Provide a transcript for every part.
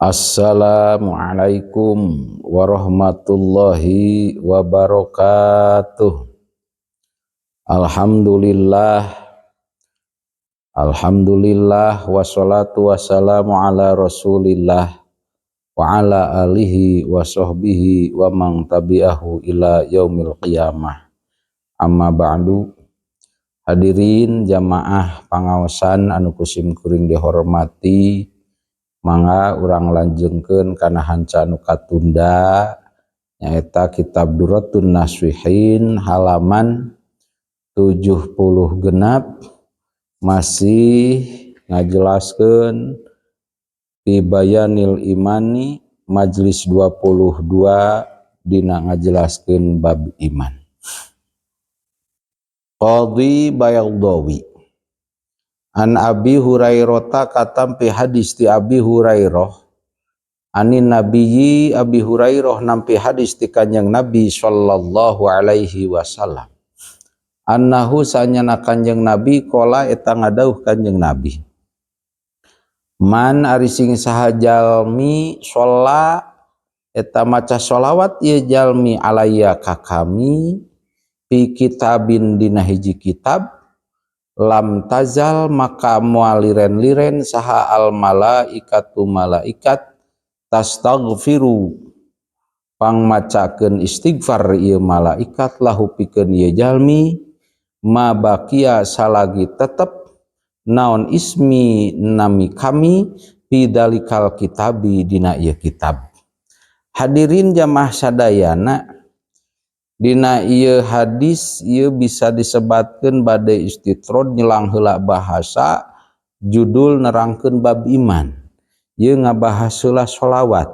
Assalamualaikum warahmatullahi wabarakatuh. Alhamdulillah. Alhamdulillah, wassalatu wassalamu ala Rasulillah wa ala alihi wa sahbihi wa man tabi'ahu ila yaumil qiyamah. Amma ba'du. Hadirin jamaah pangaosan anu ku sim kuring dihormati, mangga urang lanjengkeun kana hanca anu katunda, nyaeta kitab Durratun Nasihin halaman 76, masih ngajelaskeun fi bayanil imani, majlis 22 dina ngajelaskeun bab iman. Qadhi Baydawi. An Abi Hurairah, katampi hadis ti Abi Hurairah, anin nabiyyi, Abi Hurairah nampi hadis ti Kanjeng Nabi sallallahu alaihi wasallam, annahu, sanyana Kanjeng Nabi, qala, eta ngadauh Kanjeng Nabi, man, ari sing saha jalmi, sholla, eta maca sholawat ieu jalmi, alayya, ka kami, fi kitabin, dina hiji kitab, lam tazal, maka moal liren-liren saha al malaikatu, malaikat, tastaghfiru, pangmacakeun istighfar ieu malaikat, lahu, pikeun ieu jalmi, ma baqiya, salagi tetep naon, ismi, nami kami, fi dalikal kitabi, dina ieu kitab. Hadirin jamaah sadayana, dina ieu hadis ieu bisa disebatkeun bade istitrod, nyelang heula bahasa judul nerangkeun bab iman. Ieu ngabahas heula sholawat.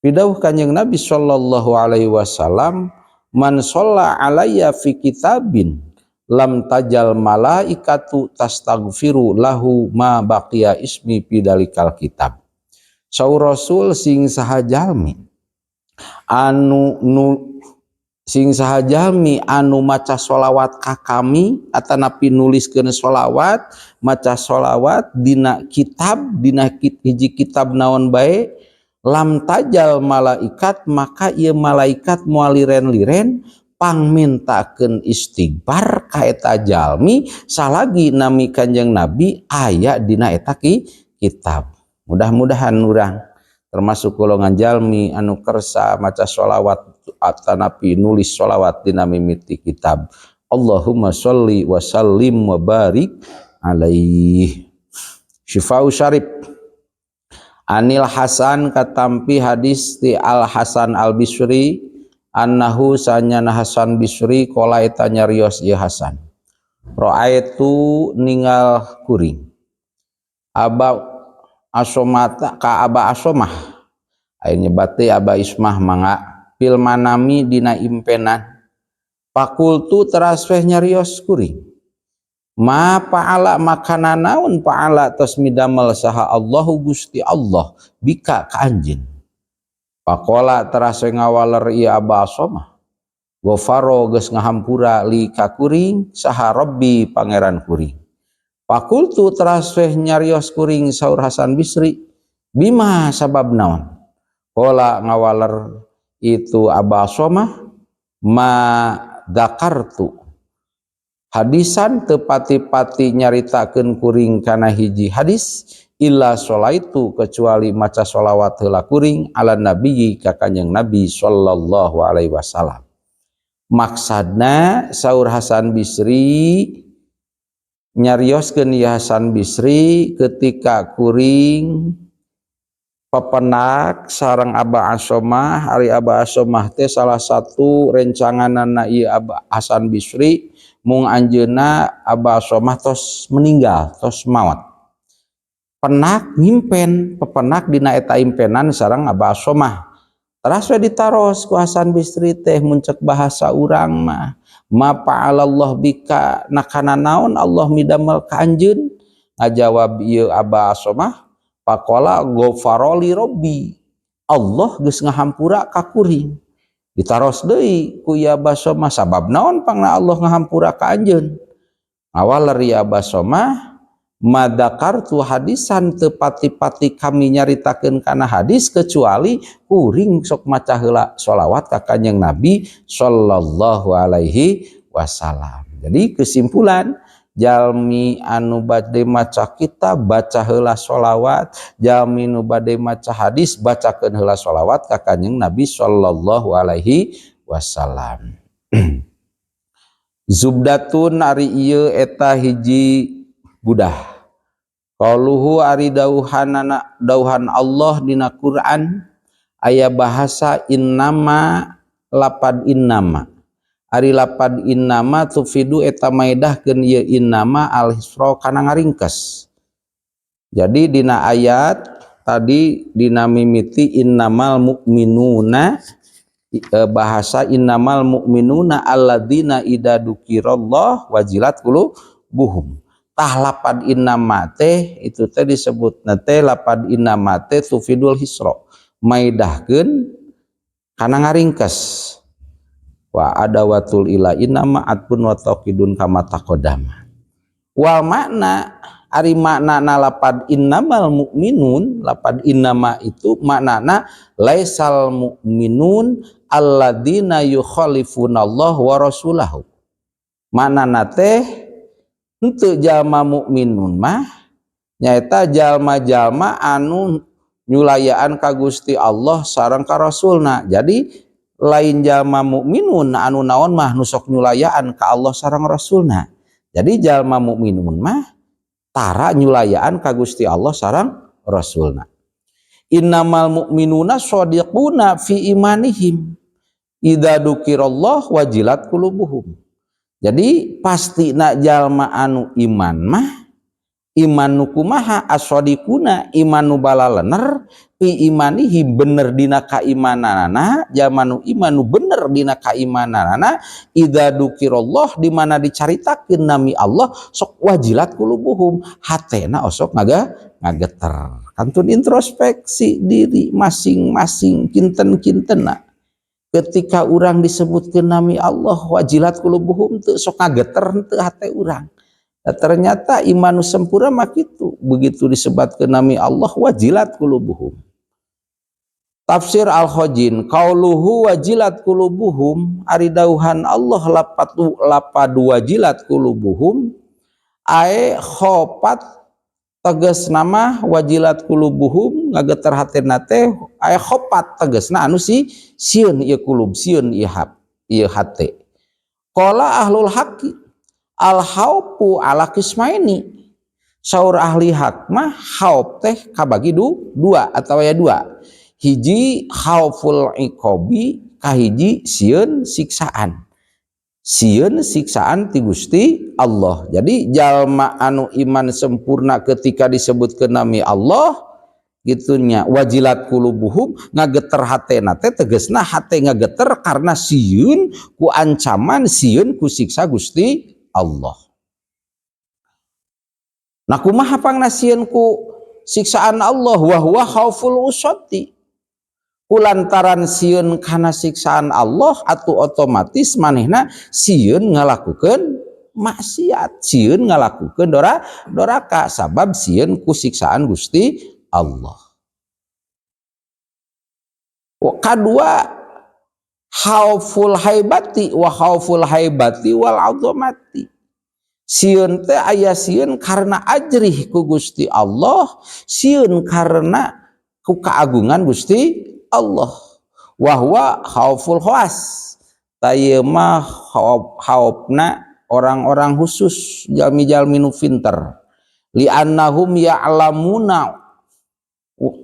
Pidauh Kanjeng Nabi sallallahu alaihi wasallam, man sholla alayya fi kitabin lam tajal malaikatu tastaghfiru lahu ma baqiya ismi fi dalikal kitab. Saur Rasul, sing saha jalmi anu nu sing saha jalmi anu maca sholawat ka kami atanapi nuliskeun sholawat, maca sholawat dina kitab, dina hiji kitab naon bae, lam tajal malaikat, maka ieu malaikat moal liren-liren pangmintakeun istighfar ka eta jalmi salagi nami Kanjeng Nabi aya dina eta kitab. Mudah-mudahan urang termasuk golongan jalmi anu kersa maca sholawat atanapi nulis sholawat dina mimiti kitab. Allahumma sholli wa sallim wa barik alaihi. Syifau Syarif. Anil Hasan, katampi hadis ti Al Hasan Al Bisri, annahu, sanyana Hasan Bisri, qala, eta nyarios ieu Hasan, raaitu, ningal kuring, Aba Asomata, ka Aba Asomah, aya nyebat teh Aba Ismah mangga, fil manami, dina impenan. Fakultu, teras weh nyarios kuring, ma fa'ala, makana naon, fa'ala, tos midamel saha Allahu, Gusti Allah, bika, ka anjeun. Faqala, teras ngawaler ieu Aba Asomah, Gofaro, geus ngahampura, li, ka kuring, saha Rabbi, pangeran kuring. Fakultu, teras weh nyarios kuring, saur Hasan Bisri, bima, sabab naon? Qala, ngawaler itu Aba Asomah, ma dakartu hadisan, tepati-pati nyaritakeun kuring kana hiji hadis, illa sholaitu, kecuali maca sholawat heula kuring, ala nabiyyi, ka Kanjeng Nabi sallallahu alaihi wasallam. Maksadna saur Hasan Bisri, nyarioskeun ieu Hasan Bisri, ketika kuring pepenak sareng Aba Asomah, ari Aba Asomah teh salah satu rencanganana ieu Aba Hasan Bisri, mung anjeunna Aba Asomah tos meninggal, tos maot. Penak ngimpen, pepenak dina eta impenan sareng Aba Asomah. Teras we ditaros ku Hasan Bisri teh, mun cek bahasa urang mah, ma fa'alallah bika, nakana naon Allah midamel ka anjeun? Ngajawab ieu Aba Asomah, faqala, ghafarali robbi, Allah geus ngahampura ka kuring. Ditaros deui ku ieu Aba Somah, sabab naon pangna Allah ngahampura ka anjeun? Ngawaler ieu Aba Somah, Ma dzakartu hadisan, teu pati-pati kami nyaritakeun kana hadis kecuali kuring sok maca heula sholawat ka Kanjeng Nabi sallallahu alaihi wasallam. Jadi kesimpulan, jalmi anu bade maca kitab baca heula sholawat, jalmi nu bade maca hadis bacakeun heula sholawat ka Kanjeng Nabi sallallahu alaihi wasallam. Zubdatun, ari ieu eta hiji budah. Qauluhu, ari dauhanana, dauhan Allah dina Quran aya bahasa innama, lapad innama. Ari lapad innama tufidu, eta maedahkeun ieu innama, al hisra, kana ngaringkes. Jadi dina ayat tadi, dina mimiti innamal mukminuna, bahasa innamal mukminuna alladzina idza dzukirallah wajilat qulubuhum. Tah, lapad innama teh itu teh disebut teh lapad innama teh tufidul hisro, maidahkeun kana ngaringkes. Wa adawatul ila innama atfun wa taqidun kama taqaddama. Wal makna, ari makna lapad innamal mukminun, lapad innama itu maknana laisal mukminun alladzina yukhalifunallah wa rasulahu. Maknana teh henteu jalma mukminun mah nyaeta jalma-jalma anu nyulayaan ka Gusti Allah sareng ka Rasulna. Jadi lain jalma mukminun anu naon mah nu sok nyulayaan ka Allah sareng Rasulna. Jadi jalma mukminun mah tara nyulayaan ka Gusti Allah sareng Rasulna. Innamal mu'minuna shadiquna fi imanihim idza dzukirallah wajilat qulubuhum. Jadi pasti nak jalma anu iman mah iman nu kumaha? Asodiquna, iman nu balalener, fi imanihi, bener dina kaimananana. Jalma nu iman nu bener dina kaimananana, idza dzukirallah, di mana dicaritakeun nami Allah, sok wajilat qulubuhum, hatena osok ngageter. Kantun introspeksi diri masing-masing, kinten-kintena ketika orang disebutkan nami Allah wajilat qulubuhum teu, sok ngageter teu hate urang? Nah, ternyata iman sempurna mah kitu, begitu disebutkan nami Allah wajilat qulubuhum. Tafsir Al-Khojin, qauluhu wajilat qulubuhum, ari dauhan Allah lapad lapad wajilat qulubuhum, ae khofat, tegas nama wajilat qulubuhum ngageter hatena teh, ae khofat, tegasna anu si sieun ieu kulub, sieun ieu hap ieu hate. Qala ahlul haqqi al khaufu ala qismaini, saur ahli hak mah khauf teh kabagi dua atau ya dua. Hiji khauful iqobi, kahiji sieun siksaan, sieun siksaan ti Gusti Allah. Jadi jalma anu iman sempurna ketika disebutkeun nami Allah gitunya wajilat qulubuhum, ngageter hatena teh, tegesna hate ngageter karena sieun ku ancaman, sieun ku siksa Gusti Allah. Nah, kumaha pangna sieun ku siksaan Allah? Wa huwa khauful usati, kulantaran sieun kana siksaan Allah atau otomatis manehna sieun ngalakukeun maksiat, sieun ngalakukeun doraka, sabab sieun ku siksaan Gusti Allah. Kedua, khauful haibati wa khauful haibati wal azamati. Sieun teh aya sieun karena ajrih ku Gusti Allah, sieun karena ku keagungan Gusti Allah. Wahwa khauful khawas, tah khaufna orang-orang khusus, jalmi-jalmi nu pinter, li'annahum ya'lamuna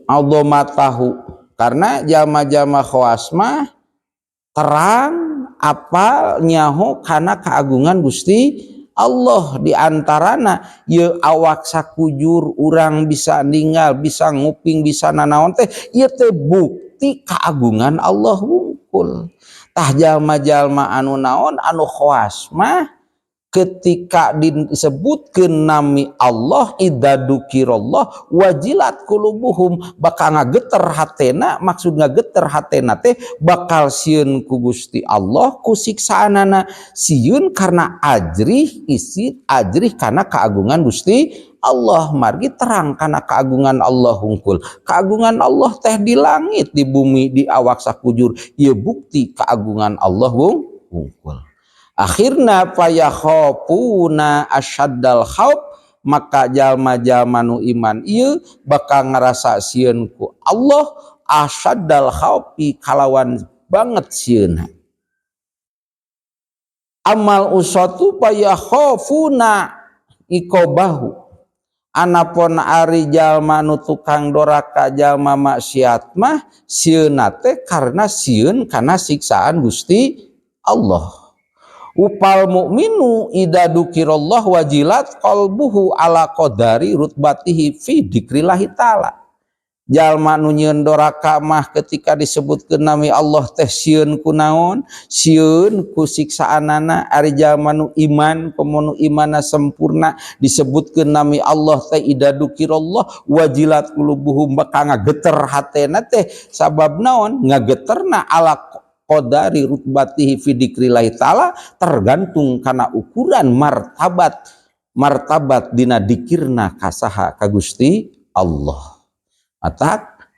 azamatahu, karena jalma-jalma khawas mah terang, apal, nyaho karena keagungan Gusti Allah. Diantarana ye awak sakujur urang bisa ninggal, bisa nguping, bisa nanaon teh, ieu teh bukti keagungan Allah wungkul. Tah, jalma-jalma anu naon anu khawas mah Ketika disebutkan nami Allah, idza dzukirallah wajilat qulubuhum, bakal ngageter hatena. Maksud ngageter hatena teh bakal sieun ku Gusti Allah, ku siksaanana, sieun karena ajrih isi ajrih karena keagungan Gusti Allah. Margi terang karena keagungan Allah hungkul. Keagungan Allah teh di langit, di bumi, di awak sakujur, ieu bukti keagungan Allah hungkul. Akhirna fayakhafuna asyaddal khauf, maka jalma-jalma nu iman ieu bakal ngerasa sieun ku Allah asyaddal khaufi, kalawan banget sieunna. Ammal usatu fayakhafuna iqobahu. Anapun ari jalma nu tukang doraka, jalma maksiat mah, sieunna teh karena sieun karena siksaan Gusti Allah. Fal mukminu idza dzukirallah wajilat qalbuhu ala qadari rutbatihi fi dzikrillahi ta'ala. Jalma nu nyieun doraka mah ketika disebutkeun nami Allah teh sieun ku naon? Sieun ku siksaanana. Ari jalma nu iman, komo nu imanna sempurna, disebutkeun nami Allah teh idza dzukirallah wajilat qulubuhum, bakal ngageter hatena teh. Sabab naon ngageterna? Ala qadari rutbatihi fi dzikrillahi ta'ala, tergantung karena ukuran martabat martabat dina dikirna kasaha, ka Gusti Allah. Matak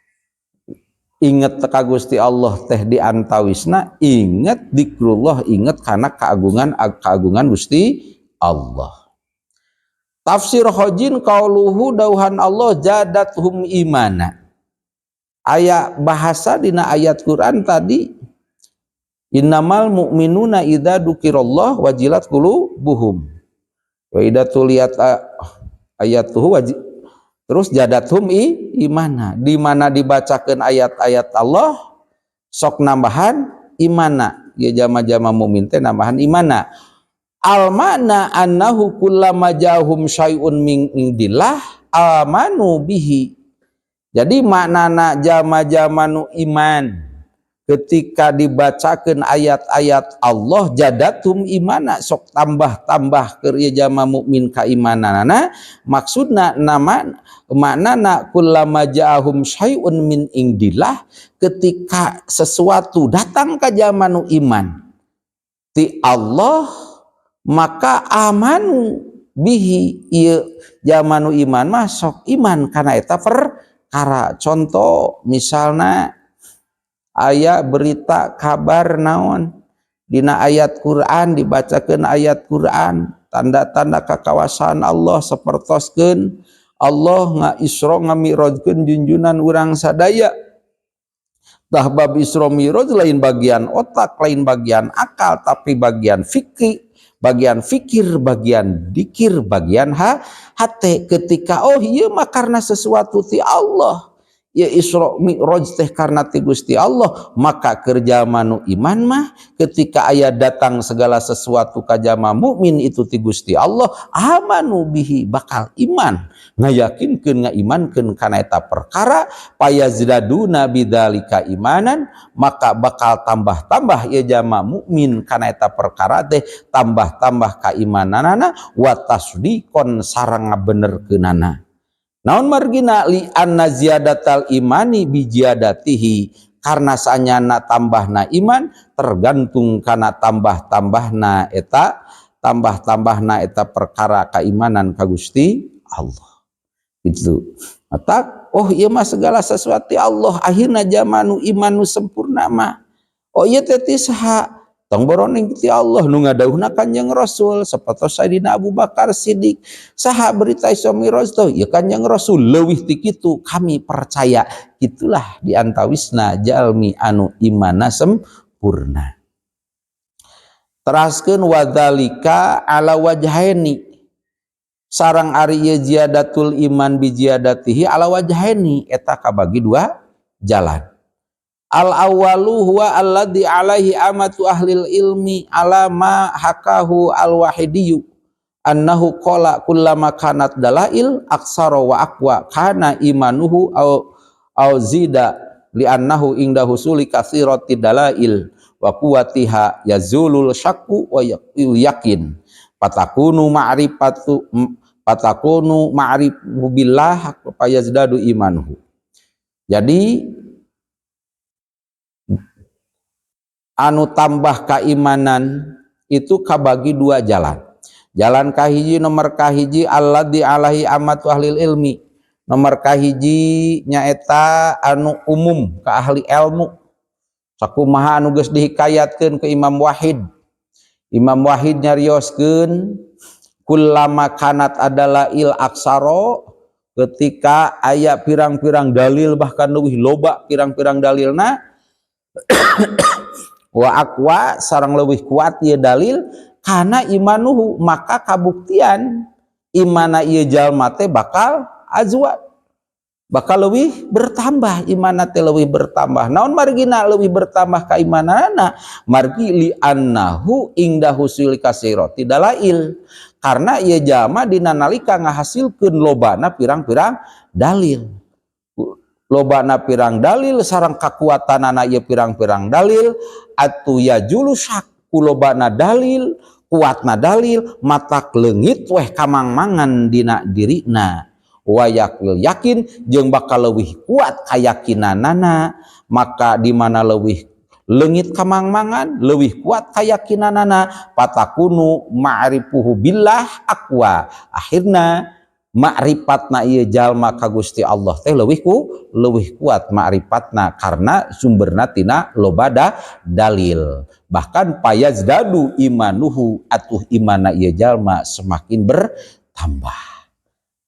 inget ka Gusti Allah teh di antawisna inget dikrullah, inget karena keagungan keagungan Gusti Allah. Tafsir Khazin, qauluhu, dauhan Allah, zadathum imana. Ayat bahasa dina ayat Quran tadi, innamal mu'minuna idza dzukirallah wajilat qulubuhum wa idza tuliyat ayatuhu wajib, terus zadathum imana. Di mana dibacakan ayat-ayat Allah sok nambahan imana ya, jama-jama mukmin teh nambahan imana. Al makna annahu kullama jahum syai'un min indillah amanu bihi. Jadi maknana jama-jama nu iman ketika dibacakan ayat-ayat Allah zadathum imana, sok tambah-tambah keur jama mukmin kaimananana. Maksudna nama maknana kullama ja'ahum syai'un min indillah, ketika sesuatu datang ke jama nu iman ti Allah, maka amanu bihi, ieu jama nu iman mah sok iman karena eta perkara. Contoh misalnya aya berita kabar naon dina ayat Quran, dibacakan ayat Quran, tanda-tanda kekawasaan Allah, sepertoskeun Allah nga Isra ngami'rajkeun junjunan urang sadaya. Tah, bab Isra Mi'raj lain bagian otak, lain bagian akal, tapi bagian fikih, bagian fikir, bagian dikir, bagian hate. Ketika oh iya mah karena sesuatu ti Allah ya, Isra Mi'raj teh karena ti Gusti Allah, maka kerja manu iman mah ketika ayat datang segala sesuatu ka jama mukmin itu ti Gusti Allah, amanu bihi, bakal iman, ngayakinkeun, ngaimankeun kana eta perkara. Payazdaduna bidzalika imanan, maka bakal tambah-tambah ya jama mukmin kana eta perkara teh, tambah-tambah kaimananana, wa tasdiqon, sareng ngabenerkeunana. Naon margina? Li anna ziyadatal imani bi ziyadatihi, karena sanyana tambahna iman tergantung kana tambah-tambahna eta, tambah-tambahna eta perkara keimanan ka Gusti Allah itu. Matak oh iya mah segala sesuatu Allah, akhirnya jamanu iman nu sempurna mah oh iya teh ti saha? Tong boroning ti Allah, nu ngadauhna Kanjeng Rasul, sapertos Sayyidina Abu Bakar Siddiq. Saha berita Isra Mi'raj tuh? Ya Kanjeng Rasul. Leuwih ti kitu kami percaya. Itulah diantawisna jalmi anu imana sempurna. Teraskeun, wadzalika ala wajhaini, sareng ari ieu ziyadatul iman bi ziyadatihi ala wajhaini, eta kabagi dua jalan. Al awwalu huwa alladzi alaihi amatu ahlil ilmi ala ma hakahu al wahidiyyu annahu qala kullama kanat dalail aksara wa aqwa kana imanuhu au zida li annahu inda husuli katsirati dalail wa quwatiha yazulul syakku wa yakin. Fatakunu ma'rifatu, fatakunu ma'rifu billah fayazdadu imanuhu. Jadi anu tambah keimanan itu kabagi dua jalan. Jalan kahiji, nomor kahiji, alladzi alaihi amatu ahlil ilmi. Nomor kahiji nyaeta anu umum ke ahli ilmu. Sakumaha anu geus dihikayatkeun ke Imam Wahid. Imam Wahid nyarioskeun kullama kanat ad-dalail aksaro, ketika aya pirang-pirang dalil, bahkan leuwih loba pirang-pirang dalilna, wa aqwa, sareng leuwih kuat ieu dalil, kana imanuhu, maka kabuktian imana ieu jalma teh bakal azwa, bakal leuwih bertambah, imana teh leuwih bertambah. Naon margina leuwih bertambah kaimanana? Margi li annahu inda husuli kasirati dalail, karena ieu jalma dina nalika ngahasilkeun lobana pirang-pirang dalil, lobana pirang dalil sareng kakuatanana ieu pirang-pirang dalil, atuh yazulu syak, kulobana dalil, kuatna dalil, matak leungit weh kamangmangan dina dirina, wayakil yakin, jeung bakal leuwih kuat kayakinanana. Maka di mana leuwih leungit kamangmangan, leuwih kuat kayakinanana, fatakunu ma'rifuhu billah aqwa, akhirna ma'rifatna ieu jalma ka Gusti Allah teh leuwih kuat ma'rifatna karena sumberna tina lobada dalil. Bahkan payazdadu imanuhu, atuh imana ieu jalma semakin bertambah.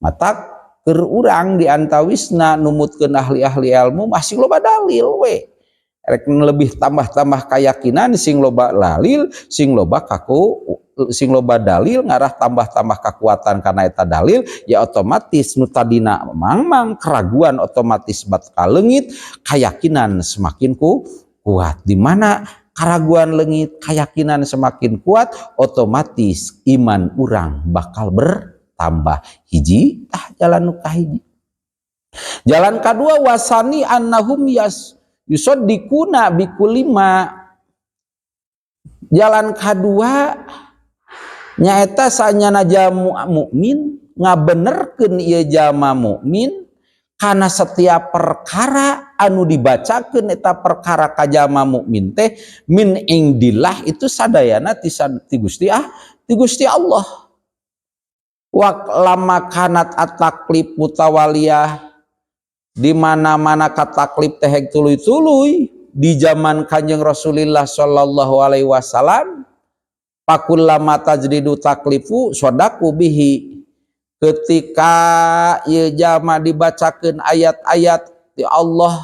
Matak keur urang di antawisna numutkeun ahli-ahli ilmu masih loba dalil we, rek lebih tambah-tambah keyakinan sing loba dalil, sing loba kaku, sing loba dalil, ngarah tambah-tambah kekuatan karena eta dalil. Ya otomatis nu tadina mangmang keraguan otomatis bakal leungit, keyakinan semakin kuat. Di mana keraguan leungit, keyakinan semakin kuat, otomatis iman urang bakal bertambah. Hiji tah jalan nu kahiji. Jalan kedua, wasani annahum yas yusaddiquna bikulima. Jalan kedua nyaeta sanyana jamu mukmin ngabenerkeun ieu jalma mukmin karena setiap perkara anu dibacakeun eta perkara ka jalma mukmin teh min indillah, itu sadayana ti Gusti, ah, ti Gusti Allah. Wa lama kanat at-taklif mutawaliyah, di mana-mana kataklif teh tuluy-tuluy di zaman Kanjeng Rasulullah sallallahu alaihi wasallam, pakullama tajdidu taklifu sodaku bihi. Ketika ieu jalma dibacakeun ayat-ayat ti Allah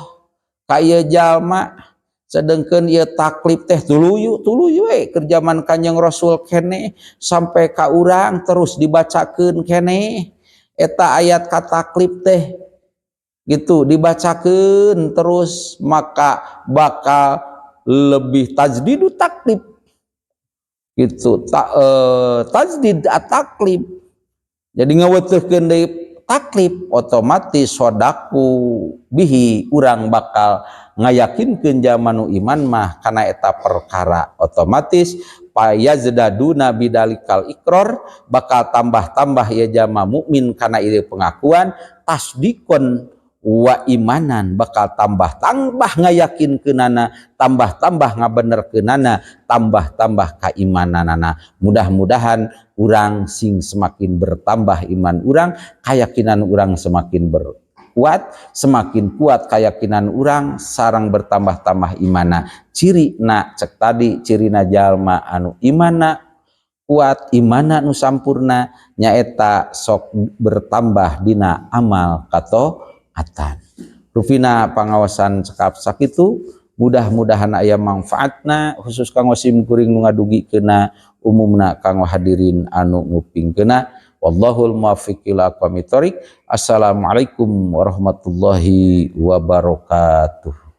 ka ieu jalma, sedengkeun ieu taklif teh tuluy tuluy we keur zaman Kanjeng Rasul kene sampai ka urang terus dibacakeun kene eta ayat kataklif teh gitu, dibacakeun terus, maka bakal lebih tajdidu taklif gitu, tajdid taklif, jadi ngaweteuhkeun deui taklif, otomatis sodaku bihi, urang bakal ngayakinkeun jalma nu iman mah kana eta perkara. Otomatis payazdaduna bidalikal ikror, bakal tambah-tambah ya jalma mukmin kana ieu pengakuan, tasdikon wa imanan, bakal tambah-tambah ngayakinkeunana, tambah-tambah ngabenerkeunana, tambah-tambah kaimananana. Mudah-mudahan urang sing semakin bertambah iman urang, keyakinan urang semakin berkuat, semakin kuat keyakinan urang sareng bertambah-tambah imana. Ciri na cek tadi, cirina jalma anu imana kuat, imana nu sampurna, nyaeta sok bertambah dina amal katoatan. Rupina pangaosan cekap sakitu, mudah-mudahan aya manfaatna khusus kanggo sim kuring nu ngadugikeuna, umumna kanggo hadirin anu ngupingkeuna. Wallahul muwaffiq ila aqwamit thoriq. Assalamualaikum warahmatullahi wabarakatuh.